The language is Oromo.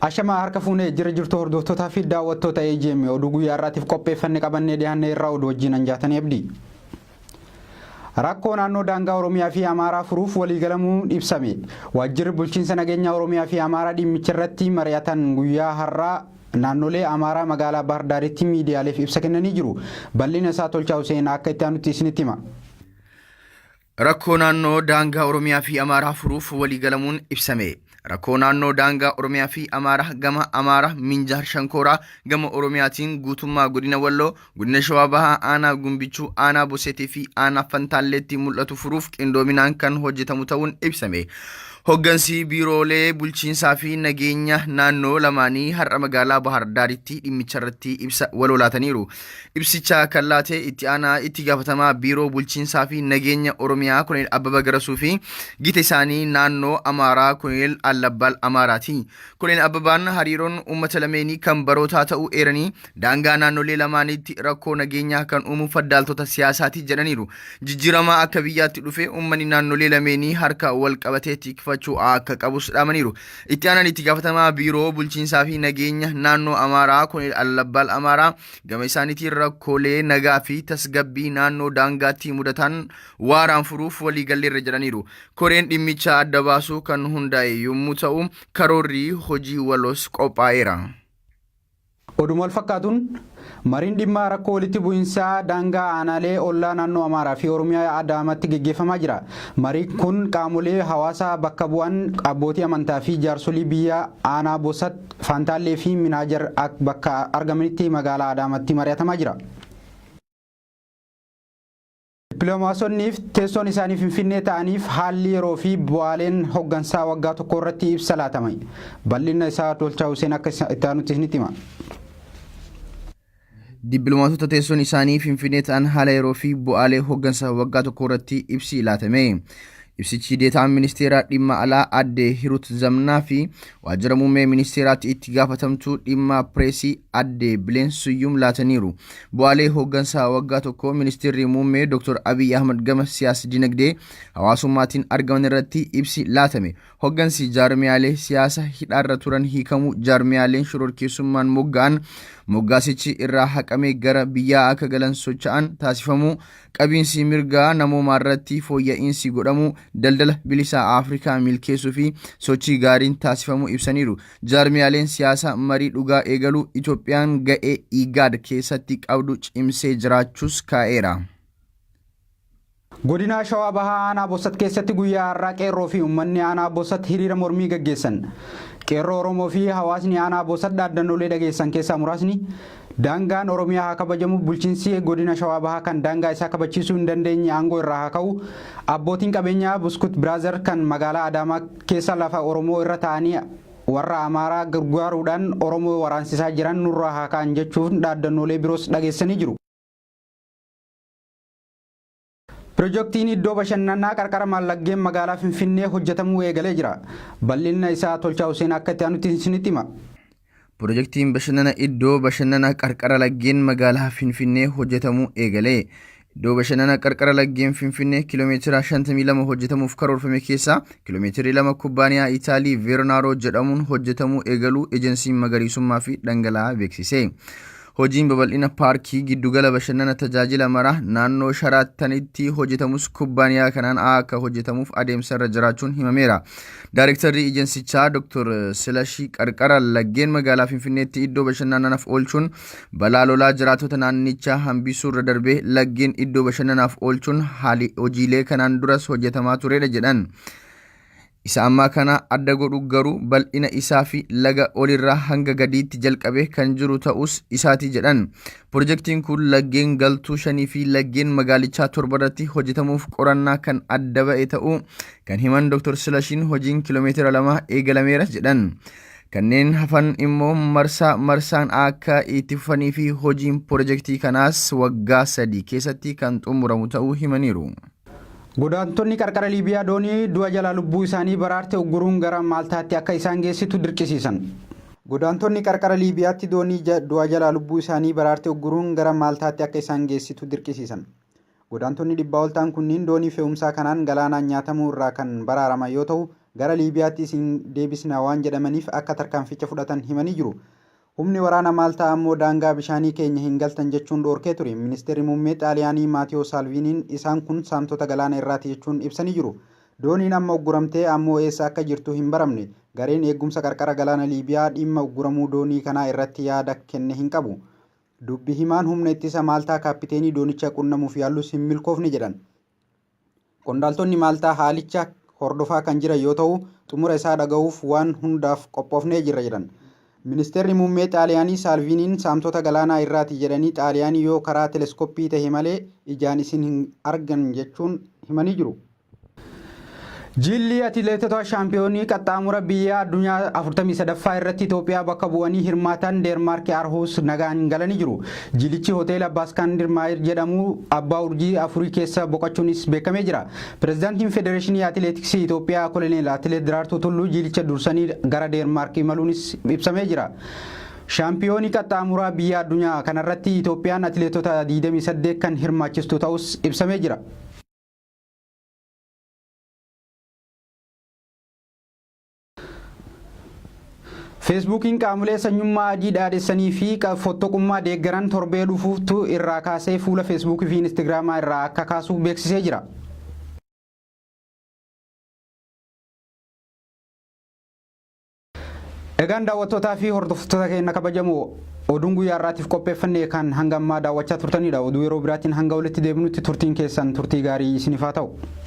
Ashamaa harka fuunee jira jirtu hordoftootaa fi daawwattoota AGM oduu guyyaa har'aatiif qopheeffanne qabannee dhiyaanne irraa oduu wajjin anjaatanii abdii. Rakkoo naannoo daangaa Oromiyaa fi Amaaraa furuuf waliigalamuun ibsame. Waajjirri bulchiinsa nageenyaa Oromiyaa fi Amaaraa dhimmicha irratti mari'atan guyyaa har'aa naannolee Amaaraa magaalaa Baahir Daaritti miidiyaaleef ibsa kennanii jiru. Bal'ina isaa Tolchaa Huseen akka itti aanutti isinitti hima. Rakkoo naannoo daangaa Oromiyaa fi Amaaraa furuuf waliigalamuun ibsame. Rakkoo naannoo daangaa Oromiyaa fi Amaaraa gama Amaaraa Minjaar Shankooraa gama Oromiyaatiin guutummaa godina Walloo, godina Shawaa Bahaa aanaa Gumbichuu, aanaa Boseetii fi aanaa Fantaalleetti mul'atu furuuf qindoominaan kan hojjetamu ta'uun ibsame. Hoggansi biiroolee bulchiinsaa fi nageenya naannoo lamaanii har'a magaalaa Bahar Daaritti dhimmicharratti ibsa waloo laataniiru. Ibsicha kan laate itti aanaa itti gaafatamaa biiroo bulchiinsaa fi nageenya Oromiyaa Koloneel Abbaba Garasuu fi gita isaanii naannoo Amaaraa Koloneel Allabbaal Amaaraati. Koloneel Abbabaan hariiroon uummata lameenii kan barootaa ta'uu eeranii daangaa naannolee lamaaniitti rakkoo nageenyaa kan uumu faddaaltota siyaasaati jedhaniiru. Jijjiirama akka biyyaatti dhufe uummanni naannolee lameenii harka wal qabatee tikfachuu akka qabus dhaamaniiru. Itti aanaan itti gaafatamaa biiroo bulchiinsaa fi nageenya naannoo Amaaraa Koloneel Allabbaal Amaaraa Gama isaaniitiin rakkoolee nagaa fi tasgabbii naannoo daangaatti mudatan waaraan furuuf waliigalleerra jedhaniiru. Koreen dhimmicha adda baasuu kan hundaa'e yommuu ta'u, karoorri hojii waloos qophaa'eera. Oduma walfakkaatuun, mariin dhimma rakkoo walitti bu'insaa daangaa aanaalee ollaa naannoo Amaaraa fi Oromiyaa Adaamaatti geggeeffamaa jira. Mariin kun qaamolee hawaasaa bakka bu'an abbootii amantaa fi jaarsolii biyyaa aanaa Bosat, Faantaallee fi Minaajar bakka argamanitti magaalaa Adaamatti mari'atamaa jira. Dippiloomaasonniif teessoon isaanii Finfinnee ta'aniif haalli yeroo fi bu'aaleen hoggansaa waggaa tokko irratti ibsa laatame. Bal'ina isaa Tolchaa Huseen akka itti aanutti isinitti hima. Dippiloomaatota teessoon isaanii Finfinnee ta'an haala yeroo fi bu'aalee hoggansa waggaa tokko irratti ibsi laatame. Ibsichi deetaan ministeera dhimma alaa aadde Hirut Zamnaa fi waajjira muummee ministeeraatti itti gaafatamtuu dhimma pireesii aadde Bileen Suyyum laataniiru. Bu'aalee hoggansa waggaa tokko ministeerri muummee Dr. Abiy Ahmad gama siyaas dinagdee hawaasummaatiin argaman irratti ibsi laatame. Hoggansi jaarmiyaalee siyaasa hidhaarra turan hiikamuu, jaarmiyaaleen shororkeessummaan mogga'an moggaasichi irraa haqamee gara biyyaa akka galan socha'an taasifamuu, qabiinsi mirga namoomaarratti fooyya'iinsi godhamuu, daldala bilisaa Afrikaa milkeessuu fi sochii gaariin taasifamuu ibsaniiru. Jaarmiyaaleen siyaasa marii dhugaa eegaluu, Itoophiyaan ga'ee IGAD keessatti qabdu cimsee jiraachuus kaa'eera. Godinaa Shawaa Bahaa Aanaa Bossat keessatti guyyaa har'aa Qeerroo fi uummanni Aanaa Bossat hiriira mormii gaggeessan. Qeerroo Oromoo fi hawaasni Aanaa Bossat dhaaddannoolee dhageessan keessaa muraasni daangaan Oromiyaa haa kabajamu, bulchiinsi godina Shawaa Bahaa kan daangaa isaa kabachiisuu hin dandeenye aangoo irraa haa ka'u, abbootiin qabeenyaa Buskut Biraazar kan magaalaa Adaamaa keessa lafa Oromoo irra taa'anii warra Amaaraa gargaaruudhaan Oromoo waraansisaa jiran nurraa haa ka'an jechuun dhaaddannoolee biroos dhageessanii jiru. Pirojektiin iddoo bashannanaa qarqara Maallaggeen magaalaa Finfinnee hojjetamuu eegalee jira. Bal'inna isaa Tolchaa Huseen akka itti aanutti isinitti hima. Pirojektiin bashannana iddoo bashannana qarqara laggeen magaalaa Finfinnee hojjetamuu eegale. Iddoo bashannana qarqara laggeen Finfinnee kiiloomeetira 52 hojjetamuuf karoorfame keessaa kiiloomeetirri 2 kubbaaniyaa Itaalii Veernaaroo jedhamuun hojjetamuu eegaluu Ejensiin Magariisummaa fi Dhangala'aa beeksise. Hojiin babal'ina paarkii giddugala bashannana tajaajila maraa naannoo Sharaatanitti hojjetamus kubbaaniyaa kanaan akka hojjetamuuf adeemsarra jiraachuun himameera. Daarektarri ejensichaa Dr. Silashii qarqara laggeen magaalaa Finfinneetti iddoo bashannanaaf oolchuun balaa lolaa jiraattota naannichaa hambisuurra darbee laggeen iddoo bashannanaaf oolchuun hojiilee kanaan duras hojjetamaa turedha jedhan. Isa ammaa kana adda godhu garuu bal'ina isaa fi laga olirraa hanga gadiitti jalqabee kan jiru ta'uus isaati jedhan. Pirojektiin kun laggeen galtuu shanii fi laggeen magaalichaa torbarratti hojjetamuuf qorannaa kan adda ba'e ta'uu kan himan Dr. Silashiin hojiin kiiloomeetira 2 eegalameera jedhan. Kanneen hafan immoo marsaa marsaan akka itti fufanii fi hojiin pirojektii kanaas waggaa 3 keessatti kan xumuramu ta'uu himaniiru. Godaantonni qarqara Liibiyaa doonii du'a jalaa lubbuu isaanii baraarte ugguruun gara Maaltaatti akka isaan geessitu dirqisiisan. Godaantonni qarqara Liibiyaatti doonii du'a jalaa lubbuu isaanii baraarte ugguruun gara Maaltaatti akka isaan geessitu dirqisiisan. Godaantonni dhibbaa ol ta'an kunniin doonii fe'umsaa kanaan galaanaan nyaatamuu irraa kan baraaraman yoo ta'u, Gara Liibiyaatti isin deebisna waan jedhamaniif akka tarkaanficha fudhatan himanii jiru. Humni waraana Maaltaa ammoo daangaa bishaanii keenya hin galtan jechuun dhoorkee ture. Ministeerri muummee Xaaliyaanii Maatiyoo Saalviiniin isaan kun saamtota galaana irraati jechuun ibsanii jiru. Dooniin amma ugguramtee ammoo eessa akka jirtu hin baramne. Gareen eegumsa qarqara galaana Liibiyaa dhimma ugguramuu doonii kanaa irratti yaada kenne hin qabu. Dubbi himaan humna ittisa Maaltaa kaappiteenii doonicha qunnamuuf yaallus hin milkoofne jedhan. Qondaaltonni Maaltaa haalicha hordofaa kan jiran yoo ta'u, xumura isaa dhaga'uuf waan hundaaf qophoofnee jirra jedhan. Ministeerri muummee Xaaliyaanii Saalviiniin saamtota galaanaa irraati jedhanii Xaaliyaanii yoo karaa teleskoppii tahe malee ijaan isin hin argan jechuun himanii jiru. Jilli atileetota shaampiyoonii qaxxaamura biyya addunyaa 43ffaa irratti Itoophiyaa bakka bu'anii hirmaatan Deenmaark Aarhus nagaan galanii jiru. Jilichi hoteela Baaskandirmaayir jedhamu abbaa urjii afurii keessa boqochuunis beekamee jira. Pireezidaantiin Federeeshinii Atileetiksii Itoophiyaa Koloneel Atileet Daraartuu Tulluu jilicha dursanii gara Deenmaark imaluunis ibsamee jira. Shaampiyoonii qaxxaamuraa biyya addunyaa kanarratti Itoophiyaan atileetota 28 kan hirmaachistu ta'us ibsamee jira. Feesbuukiin qaamolee sanyummaa adii dhaadhessanii fi fottoqummaa deeggaran torbee dhufuutu irraa kaasee fuula Feesbuukii fi Inistigraamaa irraa akka kaasu beeksisee jira. Egaan daawwattootaa fi hordoftoota keenya kabajamoo, oduun guyyaa har'aatiif qopheeffanne kan hanga ammaa daawwachaa turtanidha. Oduu yeroo biraatiin hanga walitti deebinutti turtiin keessan turtii gaarii isiniif haa ta'u.